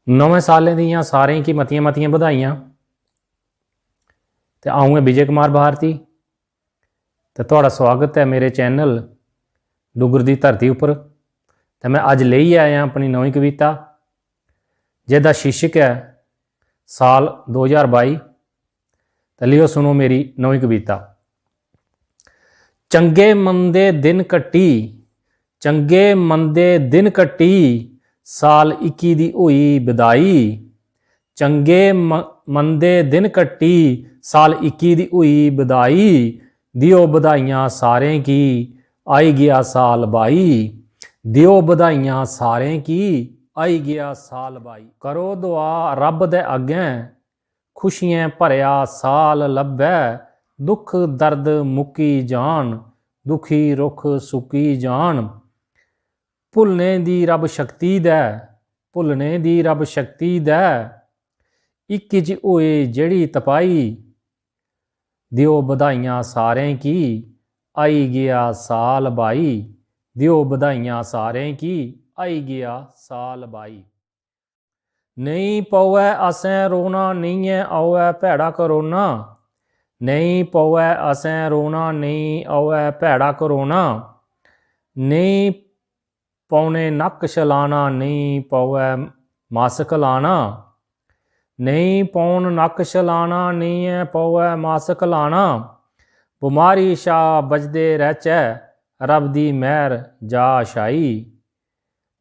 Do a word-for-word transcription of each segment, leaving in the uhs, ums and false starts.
नमें सालें दियां सारें गी मतियां मतियां बधाइयां। ते अ'ऊं ऐ विजय कुमार भारती, ते थुआढ़ा स्वागत ऐ मेरे चैनल डुग्गर दी धरती उप्पर। ते में अज्ज लेइयै आया अपनी नमीं कविता, जेह्दा शीर्षक ऐ साल दो ज्हार बाई। ते लियो सुनो मेरी नमीं कविता। चंगे मंदे दिन कट्टी, चंगे मंदे दिन कट्टी, साल इक्की दी होई बधाई। चंगे म-, मंदे दिन कट्टी, साल इक्की दी होई बधाई। देओ बधाइयां सारें गी, आई गेआ साल बाई। देओ बधाइयां सारें गी, आई गेआ साल बाई। करो दुआ रब दे अग्गें, खुशियें भरेआ साल लब्भै, दुख दर्द मुक्की जान, दुखी रुख सुक्की जान। भुल्लने दी रब शक्ति दै, भुल्लने दी रब शक्ति दै, इक च होए जेह्ड़ी तपाई। देओ बधाइयां सारें गी, आई गेआ साल बाई। देओ बधाइयां सारें गी, आई गेआ साल बाई। नेईं पवै असें रोना, नेईं ऐ आवै भैड़ा करोना। नेईं पवै असें रोना, नेईं आवै भैड़ा करोना। नेईं पौने नक्क छलाना, नेईं पवै मास्क लाना। नेईं पौन नक्क छलाना, नेईं ऐ पवै मास्क लाना। बमारी शा बचदे रैह्चै, रब दी मैह्र जा छाई।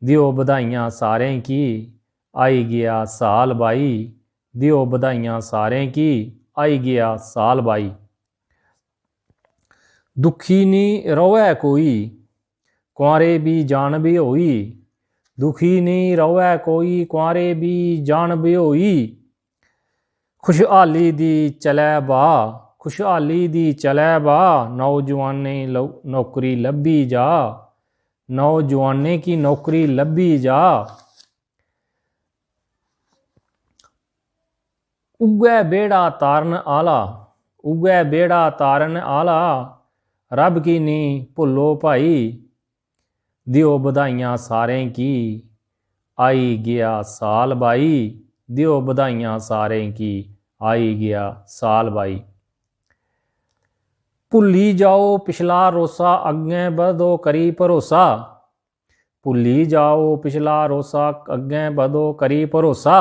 देओ बधाइयां सारें गी, आई गेआ साल बाई। देओ बधाइयां सारें गी, आई गेआ साल बाई। दुखी निं र'वै कोई, कुंआरे बी जान बी होई। दुखी निं र'वै कोई, कुंआरे बी जान बी होई। खुशहाली दी चलै बा, खुशहाली दी चलै बा, नौजुआनें गी लौ-, नौकरी लब्भी जा। नौजुआनें गी नौकरी लब्भी जा। उ'ऐ बेड़ा तारन आह्ला, उ'ऐ बेड़ा तारन आह्ला, रब गी निं भुल्लो भाई। देओ बधाइयां सारें गी, आई गेआ साल बाई। देओ बधाइयां सारें गी, आई गेआ साल बाई। भुल्ली जाओ पिछला रोसा, अग्गें बधो करी भरोसा। भुल्ली जाओ पिछला रोसा, अग्गें बधो करी भरोसा।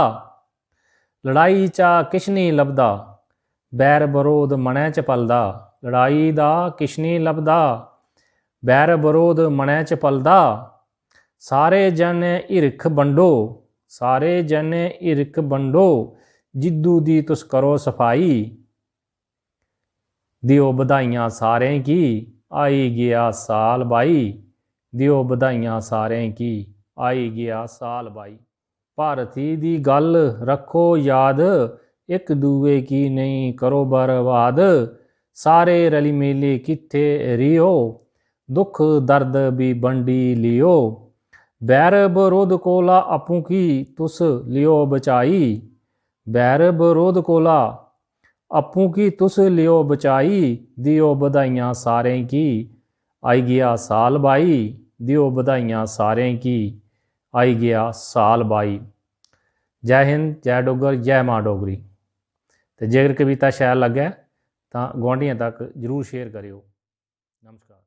लड़ाई चा किश निं लभदा, बैर बरोध मनै च पलदा। लड़ाई दा किश निं लभदा, बैर बरोध मनै च पलदा। सारे जने हिरख बंडो, सारे जने हिरख बंडो, जिद्दू दी तुस करो सफाई। देओ बधाइयां सारें गी, आई गेआ साल बाई। देओ बधाइयां सारें गी, आई गेआ साल बाई। भारती दी गल्ल रक्खो याद, इक दूए गी नेईं करो बर्बाद। सारे रली मिली किट्ठे रियो, दुख दर्द बी बंडी लियो। बैर बरोध कोला आपूं गी तुस लियो बचाई। बैर बरोध कोला आपूं गी तुस लियो बचाई। देओ बधाइयां सारें गी, आई गेआ साल बाई। देओ बधाइयां सारें गी, आई गेआ साल बाई। जै हिंद, जै डुग्गर, जै मां डोगरी। ते जेकर कविता शैल लग्गै तां गुआंढियें तक जरूर share करेओ। नमस्कार।